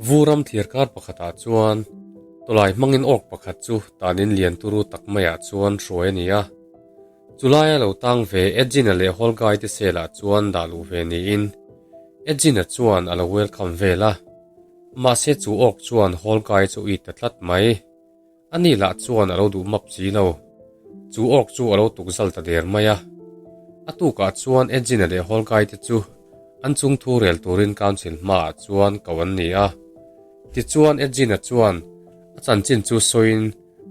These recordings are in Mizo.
Vu ram thliarkar pakhatah chuan tawlai hmangin awk pakhat chu tanin lian turu tak maiah chuan hruai a ni a. Chulaia lo tang ve Edgina leh Holgai te cell-ah chuan dah luh ve niin Edgina chuan a lo welcome vel a. Mahse chu awk chuan Holgai chu it ta tlat mai. Ani lah chuan a lo duh map si lo. Chu awk chu a lo tuk zal ta der mai a. A tukah chuan Edgina leh Holgai te chu an chung thu rel turin Council hmaah chuan ko an ni a. Tichuan Edgina chuan a chanchin chu sawiin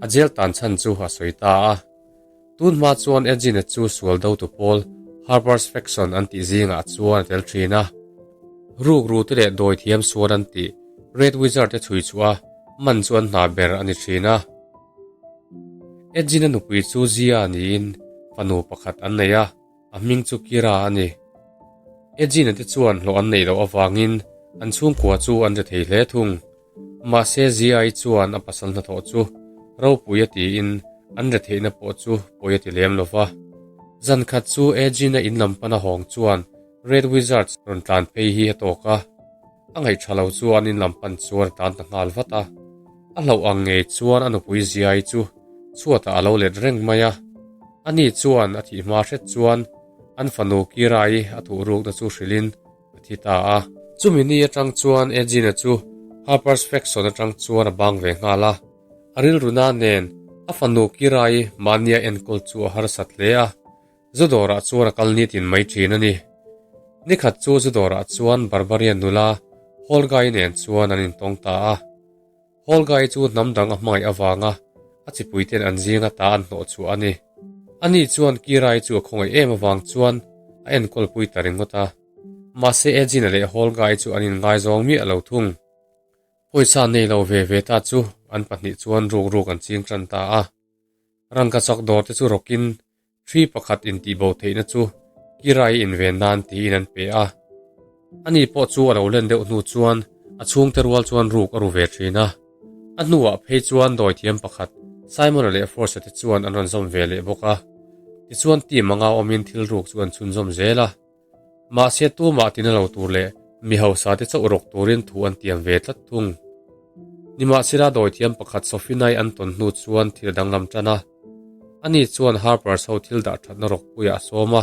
a jail tan chhan chu a sawi ta a. Tun hma chuan Edgina chu sual dotu pawl Harper's Faction an tih zingah chuan a tel thin a. Rukru te leh dawi thiam sual an tih Red Wizard te chhui chhuah a man chu an hna ber a ni thin a. Edgina nupui chu Zia niin fanu pakhat an nei a, a hming chu Kira a ni. Edgina te chuan hlawh an neih loh avangin an chhungkua chu an ri thei hle thung. Mahse Ziai chuan a pasal hnathawh chu ropui a tiin an retheihna pawh chu pawi a ti lem lo va. Zan khat chu Edgina in lam pana hawng chuan Red Wizards rawn tlan phei hi a tawk a. A ngaihṭha lo chu an in lam pan chuan a tlan ta nghal vat a. A hlauh ang ngei chuan a nupui Ziai chu chhuatah a lo let reng mai a. Ani chuan a thih hma hret chuan an fanu Kirai a thuhrukna chu hrilhin a thi ta a. Chumi ni atang chuan Edgina chu Harper's Faction atang chuan a bang ve nghal a. A rilruna nen a fanu Kirai mahnia enkawl chu a harsat hle a, Zudawrah chuan a kal nitin mai thin a ni. Nikhat chu Zudawrah chuan Barbarian nula Holgai nen chuan an intawng ta a. Holgai chu hnam dang a hmangaih avanga a chipuiten an zinga ta an hnawh chhuah a ni. Ani chuan Kirai chu a khawngaih em avang chuan a enkawl pui ta ringawt a. Mahse Edgina leh Holgai chu an inngaizawng miah lo thung. Pawisa nei lo ve ve ta chu an pahnih chuan ruk ruk an ching tan ta a. Rangkachak dawr te chu rawkin Thi pakhat intihbo theihna chu Kirai inven nan tiin an pe a. Ani pawh chu a lo len deuh hnu chuan a chhungte rual chuan ruk a ru ve thin a. A hnuah phei chuan dawithiam pakhat Simon-a leh Force-a te chuan an rawn zawm ve leh bawk a. Tichuan team anga awmin thil ruk chu an chhunzawm zel a. Mahse tumah tina lo tur leh mi hausa te chauh rawk turin thu an tiam ve tlat thung. Nimahsela dawithiam pakhat Sophie-nai an tawn hnu chuan thil a danglam tan a. Ani chuan Harpers ho thil dah thatna rawkpuiah a sawm a.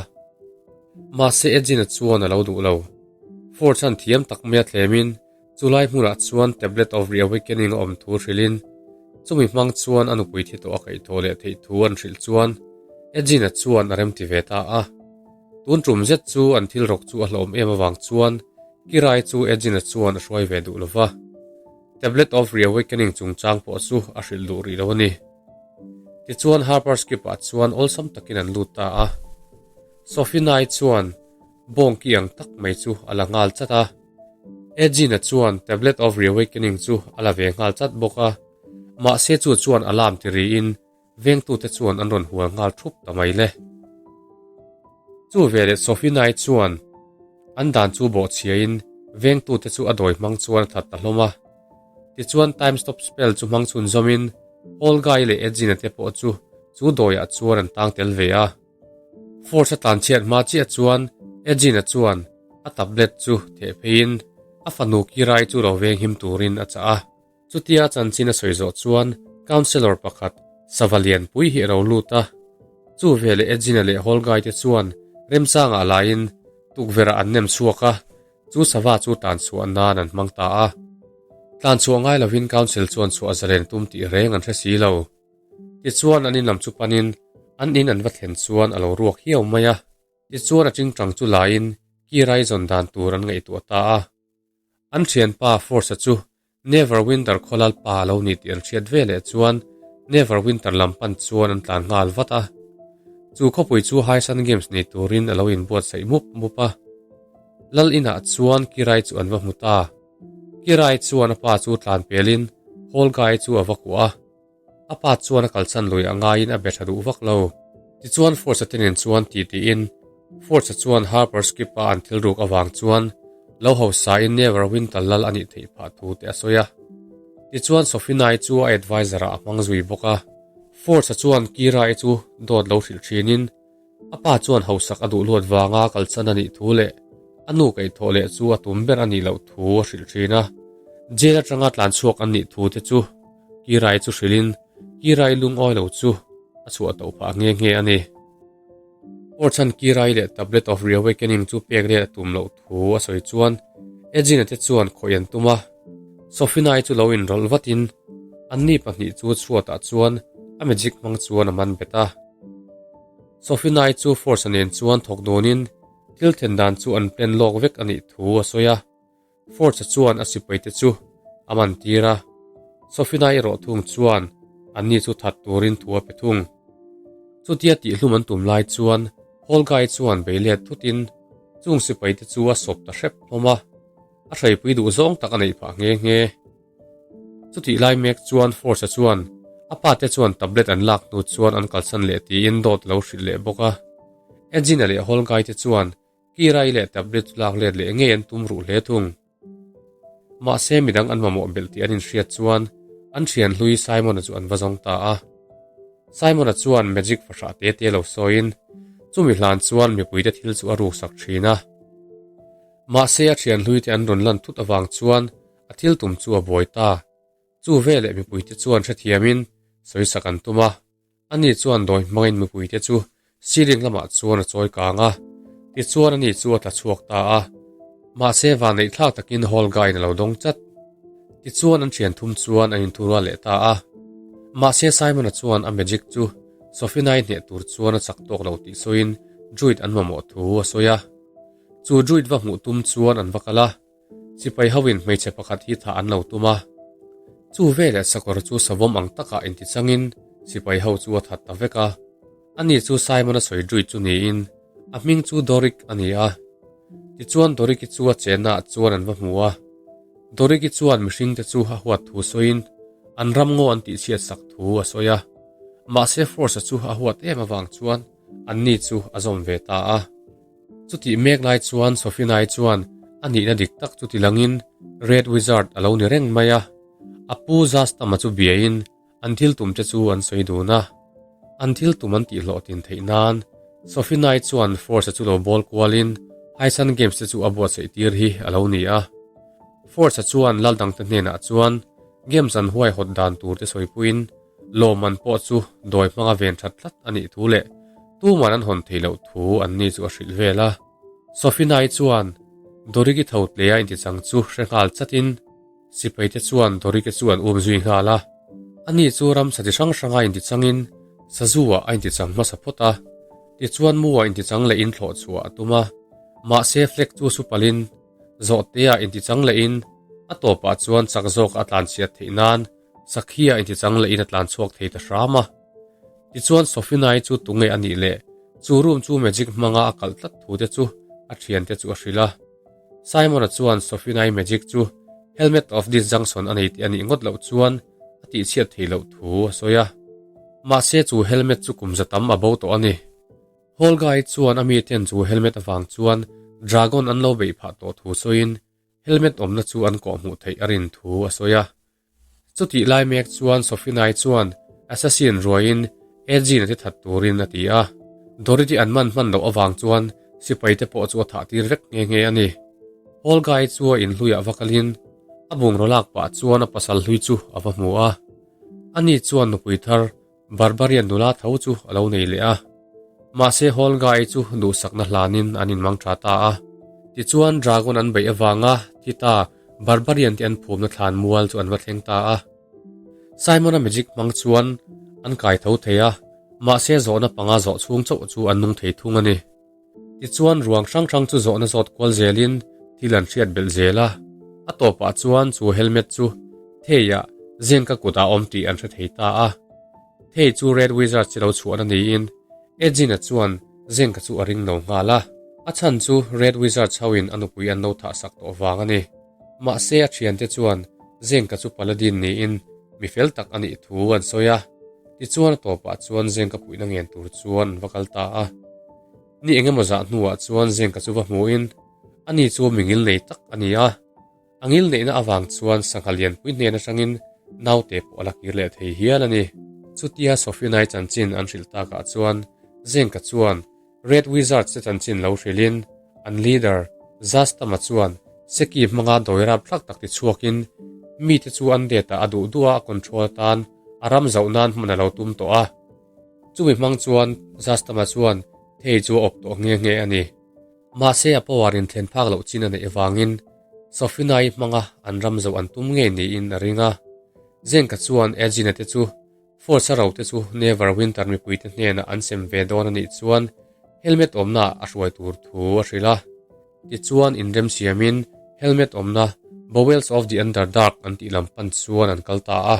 Mahse Edgina chuan a lo duh lo. Ford chuan thiam tak maia thlemin chulai hmunah chuan Tablet of Reawakening a awm thu hrilhin chumi hmang chuan a nupui thi tawh a kaihthawh leh theih thu an hrilh chuan Edgina chuan a remti ve ta a. Tun tum zet chu an thil rawk chu a hlawm em avang chuan Kirai chu Edgina chuan a hruai ve duh lova. Tablet of Reawakening chungchang pawh chu a hrilh duh rih lo a ni. Tichuan Harper's Keep-ah chuan awlsam takin an lut ta a. Sophie Nye chuan bawngki ang tak mai chu a la nghal chat a. Edgina chuan Tablet of Reawakening chu a la ve nghal chat bawk a. Mahse chu chuan alarm ti riin vengtute chuan an rawn hual nghal thup ta mai le. Chu veleh Sophie Nye chuan an dan chu bawhchhiain vengtute chu a dawi hmang chuan a that ta hlawm a. Tichuan time stop spell chu hmang chhun zawmin Paul Guy leh Edgina te pawh chu chu dawiah chuan an tang tel ve a. Force a tlan chhiat hma chiah chuan Edgina chuan a tablet chu theh pheiin a fanu Kirai chu lo veng him turin a chah a. Chutia chanchin a sawi zawh chuan councillor pakhat sava lianpui hi a lo lut a. Chu veleh Edgina leh Hall Guy te chuan remchangah laiin tukverh ah an nem chhuak a. Chu sava chu tlan chhuah nan an hmang ta a. Tlan chhuah ngai lovin Council chuan chhuah zalen tum tih reng an hre si lo. Tichuan an in lam chu panin an in an va thlen chuan a lo ruak hiau mai a. Tichuan a tingtang chu laiin Kirai zawn dan tur an ngaihtuah ta a. An thianpa Force-a chu Neverwinter khawlal pa a lo ni tih an hriat ve leh chuan Neverwinter lam pan chuan an tlan nghal vat a. Chu khawpui chu High Sun Games nei turin a lo inbuatsaih mup mup a. Lal inah chuan Kirai chu an va hmu ta. Kirai chuan a pa chu tlan pelin Holgai chu a va kuah a. A pa chuan a kalsan lui a ngaiin a be tha duh vak lo. Tichuan Force-a te nen chuan ti tiin Force-a chuan Harper Skip-a an thil ruk avang chuan lo hausain Neverwinter lal a nih theih phah thu te a sawi a. Tichuan Sophie-nai chu a advisor-ah a hmang zui bawk a. Force-a chuan Kira-i chu dawt lo hrilh thinin a pa chuan hausak a duh luat vanga kalsan a nih thu leh a nu kaihthawh leh chu a tum ber a nih loh thu a hrilh thin a. Jail atanga tlan chhuak an nih thu te chu Kirai chu hrilhin Kirai lungawi lo chu a chhuah tawh phah nghe nghe a ni. Orchan Kirai leh Tablet of Reawakening chu pek let a tum loh thu a sawi chuan Edgina te chuan khawih an tum a. Sofinai chu lo inrawlh vatin anni pahnih chu chhuatah chuan a magic hmang chuan a man bet a. Sofinai chu Force-a nen chuan thawk dawnin thil thlen dan chu an plan lawk vek a nih thu a sawi a. Force-a chuan a sipaite chu a man tir a, Sofinai erawh thung chuan anni chu that turin thu a pe thung. Chutia tihhlum an tum lai chuan Holgai chuan bei let thutin chung sipaite chu a sawp ta hrep hlawm a, a hreipui duh zawng tak a neih phah nghe nghe. Chutih lai mek chuan Force-a chuan a pate chuan tablet an lak hnu chuan an kalsan leh tiin dawt a lo hrilh leh bawk a. Edgina leh Holgai te chuan Kirai leh tablet chu lak let leh ngei an tum ruh hle thung. Mahse midang an mamawh belh tih an inhriat chuan an thian hlui Simon-a chu an va zawng ta a. Simon-a chuan magic fahrah te te lo sawiin chumi hlan chuan mipuite thil chu a ruksak thin a. Mahse a thian hluite an rawn lan thut avang chuan a thil tum chu a buai ta. Chu veleh mipuite chuan hrethiamin sawisak an tum a. Ani chuan dawi hmangin mipuite chu ceiling lamah chuan a chawi kang a, tichuan ani chu a tla chhuak ta a. Mahse vanneih thlak takin hall guy-in a lo dawng chat. Tichuan an thian thum chuan an inthurual leh ta a. Mahse Simon-a chuan a magic chu Sophina-i hneh tur chuan a chak tawk lo tih sawiin Druid an mamawh thu a sawi a. Chu Druid va hmuh tum chuan an va kal a. Sipai hoin hmeichhe pakhat hi thah an lo tum a, chu veleh sakawr chu savawm ang takah intichangin sipai ho chu a that ta vek a. Ani chu Simon-a sawi druid chu niin a hming chu Doric a ni a. Tichuan Doric-i chu a chennaah chuan an va hmu a. Doric-i chuan mihringte chu a huat thu sawiin an ram ngaw an tihchhiat sak thu a sawi a. Mahse Force-a chu a huat em avang chuan anni chu a zawm ve ta a. Chutih mek lai chuan Sofinai chuan a nihna dik tak chu tilangin Red Wizard a lo ni reng mai a. A pu Zastama chu biain an thil tum te chu an sawi dun a. An thil tum an tihhlawhtlin theih nan Sofinai chuan Force-a chu lo bawl kualin Haisan Games te chu a buatsaih tir hi a lo ni a. Force-a chuan lal dangte hnenah chuan Games an huaihawt dan tur te sawipuiin Lawmman pawh chu dawi hmanga ven that tlat a nih thu leh tuman an hawn theih loh thu an ni chu a hrilh vel a. Sofinai chuan Doriki tho tlea intichang chu hre nghal chatin sipaite chuan Doriki chu an um zui nghal a. Ani chu ramsa chi hrang hranga intichangin sazu-ah a intichang hmasa phawt a, tichuan mu-ah intichang lehin thlawh chhuah a tum a, mahse flag chu su palhin zawhtea intichang lehin a tawpah chuan chak zawk a tlanchhiat theih nan Sakhia intichang lehin a tlan chhuak thei ta hram a. Tichuan Sofinai chu tunge a nih leh chu room chu magic hmanga a kalh tlat thu te chu a thiante chu a hrilh a. Simon-a chuan Sofinai magic chu Helmet of Disjunction a nei tih a nih ngawt loh chuan a tihchhiat theih loh thu a sawi a. Mahse chu helmet chu kum za tam a bo tawh a ni. Holga-i chuan a miten chu helmet avang chuan dragon an lo beih phah tawh thu sawiin Helmet awmna chu an kawhhmuh theih a rin thu a sawi a. Chutih lai mek chuan Sofinai chuan Assassin ruaiin Edgin a ti that turin a ti a. Doriti an man hman loh avang chuan sipaite pawh chu a thah tir vek nghe nghe a ni. Holgai chu a inhluiah va kalin a bungraw lak pah chuan a pasal hlui chu a va hmu a. Ani chuan nupui thar Barbarian nula tho chu a lo nei leh a, mahse Holga-i chu duhsakna hlanin an inmang tha ta a. Tichuan Dragon an beih avanga thi ta Barbarian te an phumna thlan mual chu an va thleng ta a. Simon-a magic hmang chuan an kai tho thei a, mahse zawhna panga zawh chhung chauh chu an nung thei thung a ni. Tichuan ruang hrang hrang chu zawhna zawt kual zelin thil an hriat belh zel a, a tawpah chuan chu helmet chu Thei-ah Zenka kutah a awm tih an hre thei ta a. Thei chu Red Wizard chi lo chhuahna niin Edgin-a chuan Zenka chu a ring lo nghal a, a chhan chu Red Wizard chhoin a nupui an lo thahsak tawh vang a ni. Mahse a thiante chuan Zenka chu Paladin niin mi fel tak a nih thu an sawi a, tichuan a tawpah chuan Zenka puihna ngen tur chuan an va kal ta a. Ni engemaw zah hnuah chuan Zenka chu va hmuhin ani chu mi ngil nei tak a ni a, a ngil neihna avang chuan sangha lianpui hnen atangin naute pawh a la kir leh thei hial a ni. Chutia Sofinai chanchin an hrilh takah chuan Zenka chuan Red Wizards te chanchin lo hrilhin an leader Zastama chuan Seki hmanga dawi rap thlak tak ti chhuakin. Mite chu undead ah a duh duh a, a control atan a ram zauh nan hman a lo tum tawh a. Chumi hmang chuan Szass Tam-a chuan thei chu a awp tawh nghe nghe a ni. Mahse a power in thlen phak loh chin a neih avangin Sophina-i hmanga an ram zauh an tum ngei niin a ring a. Zenka chuan Edgina te chu Force a ro te chu Neverwinter mipuite hnenah an sem ve dawn a nih chuan helmet awmna a hruai tur thu a hrilh a. Tichuan inrem siamin helmet awmna Bowels of the Underdark an tih lam pan chuan an kal ta a.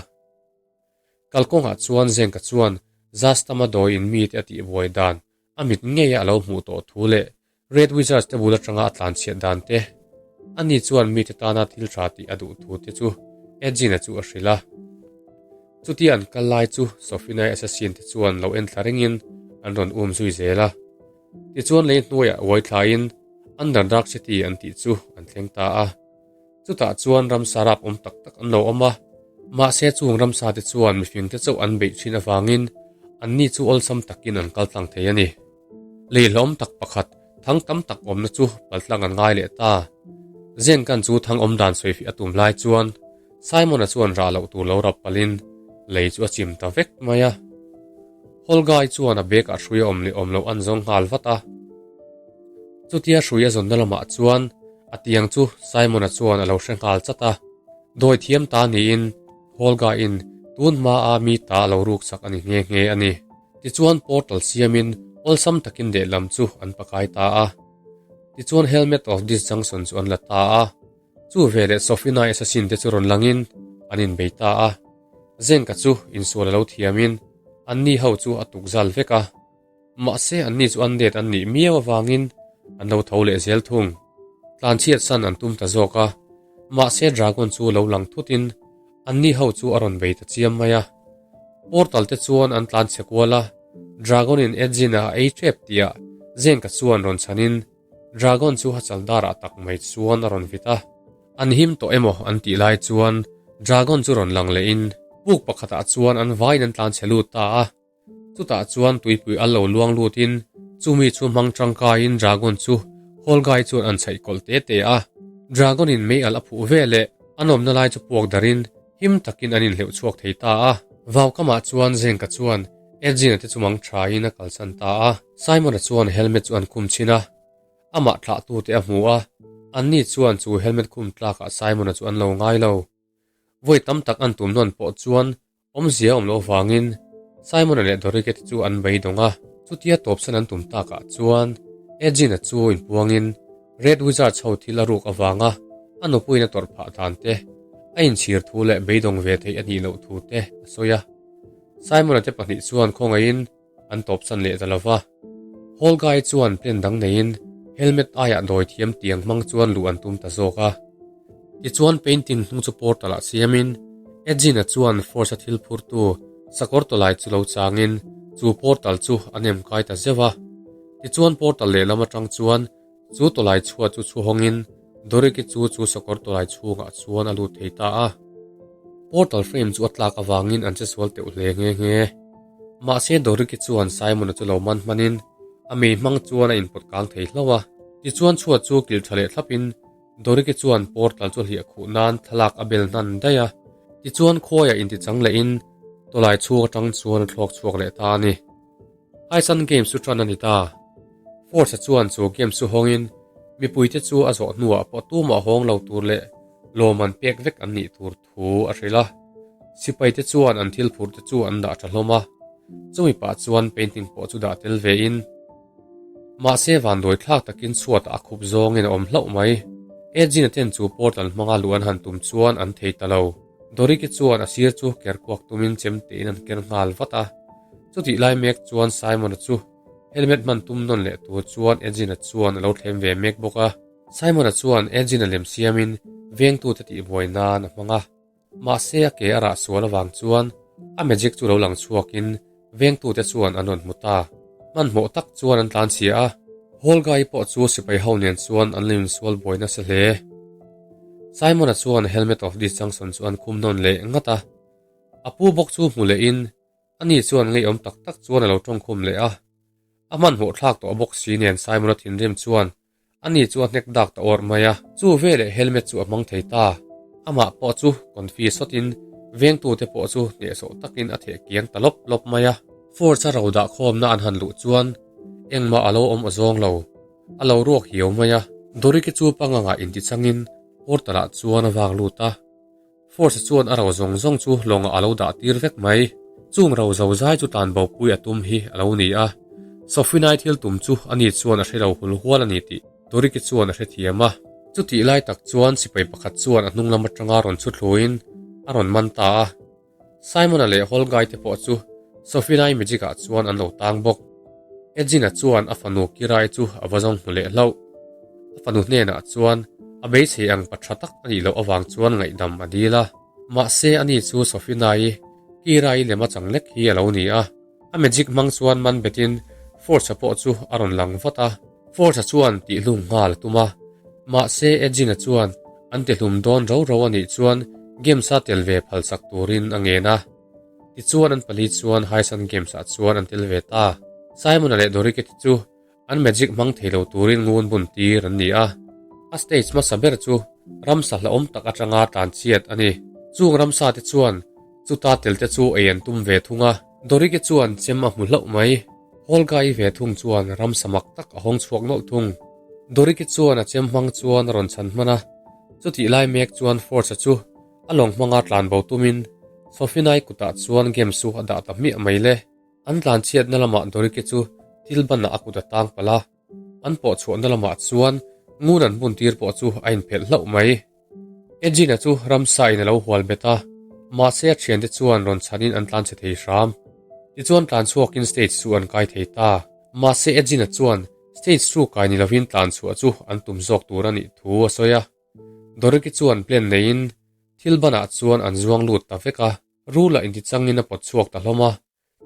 Kalkawngah chuan Zenka chuan Szass Tam-a dawi in mite a tihbuai dan A mit ngeia a lo hmuh tawh thu leh Red Wizards te bul atanga a tlanchhiat dan te, ani chuan mite tana thil tha tih a duh thu te chu Edgina chu a hrilh a. Chutia an kal lai chu Sophina-i assassin te chuan lo en thla rengin an rawn um zui zel a. Tichuan lei hnuaiah uai thlain Underdark City an tih chu an thleng ta a. Chutah chuan ramsa rap awm tak tak an lo awm a, mahse chung ramsa te chuan mifing te chauh an beih thin avangin anni chu awlsam takin an kal tlang thei a ni. Lei hlawm tak pakhat thang tam tak awmna chu paltlang an ngai leh ta. Zenkan chu thang awm dan sawi fih a tum lai chuan Simon-a chuan rah loh tur lo rap palhin lei chu a chim ta vek mai a. Holgai chuan a bag ah hrui a awm leh awm loh an zawng nghal vat a. Chutia hrui a zawnna lamah chuan A tiang chu Simon-a chuan a lo hre nghal chat a, dawi thiam ta niin Holga-in tun hmaa mi ta a lo ruk sak a ni nghe nghe a ni. Tichuan portal siamin awlsam takin lehlam chu an pakai ta a. Tichuan Helmet of Disjunction chu an la ta a, chu veleh Sophina-i assassin te chu rawn langin an inbei ta a. Zenka chu insual a lo thiamin anni ho chu a tukzal vek a. Mahse anni chu an det an nih miau avangin an lo tho leh zel thung. Tlanchhiat san an tum ta zawk a, mahse dragon chu lo lang thutin anni ho chu a rawn bei ta chiam mai a. Portal te chuan an tlan chhe kual a, dragon in Edgin a ei tep tihah Zenka chuan rawn chhanin dragon chu a chal darah tak mai chuan a rawn vit a. An him tawh emaw an tih lai chuan dragon chu rawn lang lehin puk pakhatah chuan an vaiin an tlan chhe lut ta a. Chutah chuan tuipui a lo luang lutin chumi chu hmang tangkaiin Dragon chu Holgai chuan an chhaih kawlh te te a. Dragon in mei alh a phuh ve leh a nawmna lai chu puak darin him takin an inhleuh chhuak thei ta a. Vaukamah chuan Zenka chuan Edgina te chu mang thain a kalsan ta a. Simon-a chuan helmet chu an khum chhin a, amah thlahtute a hmu a, anni chuan chu helmet khum tlakah Simon-a chu an lo ngai lo. Vawi tam tak an tum nawn pawh chuan awmzia awm loh avangin Simon-a leh Dorike te chu an beidawng a, chutia tawpsan an tum takah chuan Edgin-a chu inpuangin Red Wizards ho thil a ruk avanga a nupuiin a tawrh phah dan te, a inchhir thu leh beidawng ve theih a nih loh thu te a sawi a. Simon-a te pahnih chuan khawngaihin an tawpsan leh ta lo va. Holgai chuan plan dang neiin helmet aiah dawi thiam tiang hmang chuan luh an tum ta zawk a. Tichuan painting hnung chu portal ah siamin Edgina chuan force a thil phurtu sakawr tawlai chu lo changin chu portal chu a nem kai ta zeuh a. Tichuan portal lehlam atang chuan chu tawlai chhuat chu chhuhawngin Doriki chu chu sakawr tawlai chhungah chuan a lut thei ta a. Portal frame chu a tlak avangin an che sual teuh hle nghe nghe. Mahse Doriki chuan Simon-a chu lo man hmanin a mei hmang chuan a inpawt kang thei hlauh a. Tichuan chhuat chu kilh tha leh thlapin Doriki chuan portal chu hliah khuh nan thlalak a bel hnan daih a. Tichuan khuaiah intichang lehin tawlai chhung atang chuan a thlawk chhuak leh ta a ni. Haisan Games chu tan a ni ta. Force-a chuan chu games chu hawngin mipuite chu a zawh hnuah pawh tumah hawng lo tur leh lawm an pek vek an nih tur thu a hrilh a. Sipaite chuan an thil phurte chu an dah tha hlawm a, chumi pah chuan painting pawh chu dah tel vein. Mahse vanduai thlak takin chhuatah a khup zawngin a awm hlauh mai. Edgina ten chu portal hmanga luh an han tum chuan an thei ta lo. Doriki chuan a sir chu ker kuak tumin chem tein an ker nghal vat a. Chutih lai mek chuan Simon-a chu helmet hman tum nawn leh tur chuan Edgina chuan a lo thlem ve mek bawk a. Simon-a chuan Edgina lem siamin vengtute tihbuai nan a hmang a. Mahse a ke a rah sual avang chuan a magic chu lo lang chhuakin vengtute chuan an rawn hmu ta. Hmanhmawh tak chuan an tlan chhia a, Holga-i pawh chu sipai ho nen chuan an lo insual buai nasa hle. Simon-a chuan Helmet of Disjunction chu an khum nawn leh ngat a, a pu bawk chu hmu lehin ani chuan ngeiawm tak tak chuan a lo tawngkhum leh a. A hmanhmawh thlak tawh bawk si nen Simon-a thinrim chuan Ani chu a hnek dak ta awrh mai a, chu veleh helmet chu a hmang thei ta. Amah pawh chu confi sawtin vengtute pawh chu hnehsawh takin a theh kiang ta lawp lawp mai a. Force-a ro dah khawmna an han luh chuan engmah a lo awm awzawng lo, a lo ruak hiau mai a. Doriki chu pangangah intichangin portal-ah chuan a vak lut a. Force chuan a ro zawng zawng chu lawngah a lo dah tir vek mai. Chung ro zo zai chu tan bopui a tum hi a lo ni a. Sofinai thil tum chu ani chuan a hre lo hul hual a ni tih Doriki chuan a hrethiam a. Chutih lai tak chuan sipai pakhat chuan a hnung lam atanga rawn chhu thluin a rawn man ta a. Simon-a leh Holgai te pawh chu Sofinai magic ah chuan an lo tang bawk. Edgin-a chuan a fanu Kirai chu a va zawng hmu leh hlauh. A fanu hnenah chuan a beisei ang pa tha tak a nih loh avang chuan ngaihdam a dil a. Mahse ani chu Sofinai Kirai lema chang lek hi a lo ni a. A magic hmang chuan man betin Forge-a pawh chu a rawn lang vat a. Forge-a chuan tihhlum nghal a tum a. Mahse Edgin-a chuan an tihlum dawn ro ro a nih chuan Games-a tel ve phalsak turin a ngen a. Tichuan an pali chuan Haisan Games-ah chuan an tel ve ta. Simon-a leh Doriketi chu an magic hmang thei lo turin ngun bun tir an ni a. A stage hmasa ber chu ramsa hlauhawm tak atanga tlan chhiat a ni. Chung ramsa te chuan chuta tel te chu ei an tum ve thung a. Dorike chuan chem a hmu hlauh mai. Holga-i ve thung chuan ramsa mak tak a hawng chhuak nawlh thung. Dorike chuan a chem hmang chuan a rawn chhan hman a. Chutih lai mek chuan Forge-a chu A lawng hmanga tlan bo tumin Sofinai kutah chuan game chu a dah ta hmiah mai le. An tlan chhiatna lamah Dorike chu thil banah a kut a tang palh a, an pawh chhuahna lamah chuan ngun an bun tir pawh chu a inphelh hlauh mai. Edgina chu ramsa in a lo hual bet a, mahse a thiante chuan rawn chhanin an tlan chhe thei hram. Tichuan tlan chhuakin stage chu an kai thei ta. Mahse Edgina chuan stage chu kai ni lovin tlan chhuah chu an tum zawk tur a nih thu a sawi a. Doriki chuan plan neiin thil banah chuan an zuang lut ta vek a, Rula intichangin a pawt chhuak ta hlawm a.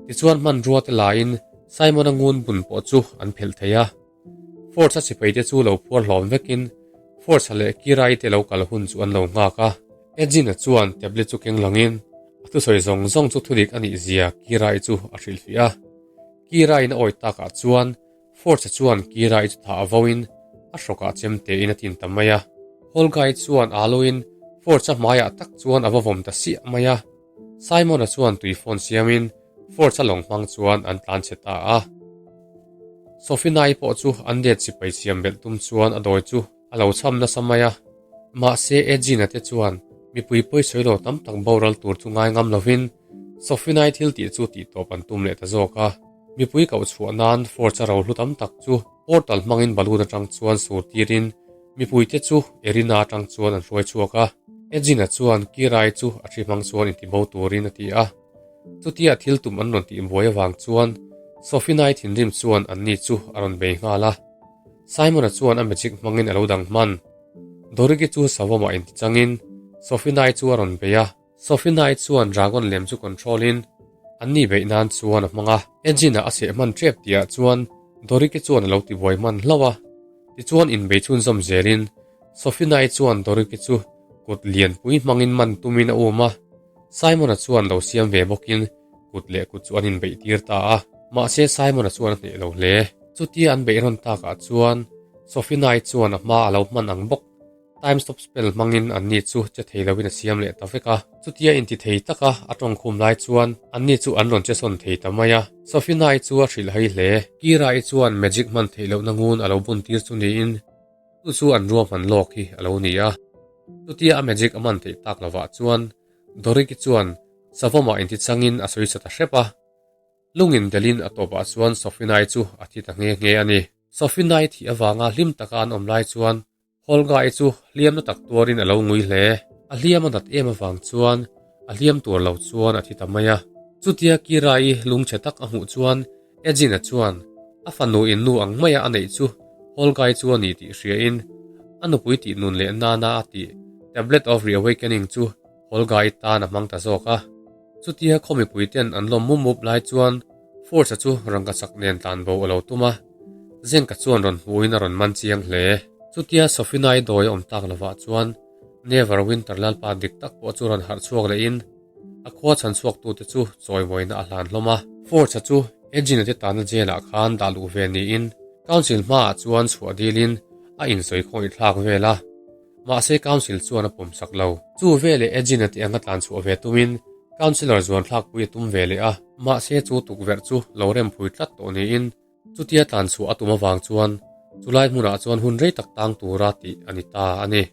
Tichuan hmanrua te laiin Simon-a ngun bun pawh chu an phelh thei a. Forge-a sipaite chu lo phuar hlawm vekin Forge-a leh Kirai te lo kal hun chu an lo nghak a. Edgin-a chuan tablet chu keng langin a thusawi zawng zawng chu thudik a nih zia Kirai chu a hrilhfiah a. Kirai-in a awi takah chuan Forge chuan Kira-i chu thah a voin a hrawkah chem tein a tin ta mai a. Holga-i chuan aluin Forge-a hmaiah tak chuan a va vawm ta siah mai a. Simon-a chuan tui phone siamin Forge-a lawng hmang chuan an tlan chhe ta a. Sophina-i pawh chu an det sipai siam belh tum chuan a dawi chu a lo chham nasa mai a. Mahse Edgina te chuan mipui pawisawi lo tam tak boral tur chu ngai ngam lovin Sophina-i thil tih chu tihtawp an tum leh ta zawk a. Mipui koh chhuah nan Forge-a rohlu tam tak chu portal hmangin balloon atang chuan sur tirin mipuite chu Erina atang chuan an hruai chhuak a. Edgina chuan Kirai chu a thi hmang chuan intibo turin a ti a. Chutia thil tum an rawn tihbuai avang chuan Sophina-i thinrim chuan anni chu a rawn bei nghal a. Simon-a chuan a magic hmangin a lo dang hman. Doriki chu savawmah intichangin Sophina-i chu a rawn bei a. Sophina-i chuan dragon lem chu control in anni beih nan chuan a hmang a. Engine ah a seh hman tep tihah chuan Doriki chuan a lo tibuai hman hlauh a. Tichuan inbei chhunzawm zelin Sophina-i chuan Doriki chu kut lianpui hmangin man tumin a um a. Simon-a chuan lo siam ve bawkin kut leh kut chu an inbeih tir ta a. Mahse Simon-a chuan a hneh lo hle. Chutia an beih rawn takah chuan Sophina-i chuan a hma a lo hman ang bawk. Time stop spell hmangin anni chu che thei loin a siam leh ta vek a. Chutia inti thei taka a tawngkhum lai chuan anni chu an rawn che sawn thei ta mai a. Sophina-i chu a hrilh hai hle. Kira-i chuan magic hman theih lohna ngun a lo bun tir chu niin chu chu an ruahman lawk hi a lo ni a. Chutia a magic a hman theih tak lovah chuan Doriki chuan savawmah inti changin a sawi sa ta hrep a. Lungin delin a tawpah chuan Sophina-i chu a thi ta nghe nghe a ni. Sophina-i thih avanga hlim taka an awm lai chuan Holga-i chu hliam na tak tuarin a lo ngui hle. A hliam a nat em avang chuan a hliam tur lo chuan a thi ta mai a. Chutia Kira-i lungchhe tak a hmuh chuan Edgin-a chuan a fanu in nu ang maia a neih chu Holga-i chu a ni tih hriain a nupui tih nun leh nana a tih Tablet of Reawakening chu Holga-i tan a hmang ta zawk a. Chutia khaw mipui ten an lawm mup mup lai chuan Forge-a chu rangkachak nen tlan bo a lo tum a, Zenka chuan rawn hmuhin a rawn man chiang hle. Chutia Sofinai dawi a awm tak lovah chuan Never Winter lalpa dik tak pawh chu rawn harh chhuak lehin a khua chhan chhuaktute chu chawimawina a hlan hlawm a. Forge-a chu Edgina te tana jail-ah khan dah luh ve niin Council hmaah chuan chhuah dilin a insawi khawngaihthlak vel a. Mahse Council chuan a pawm sak lo. Chu veleh Edgin-a tih anga tlan chhuah ve tumin Councillor zuan thlakpui a tum ve leh a, mahse chu tukverh chu lo remphui tlat tawh niin chutia tlan chhuah a tum avang chuan chulai hmunah chuan hun rei tak tang tura tih a ni ta a ni.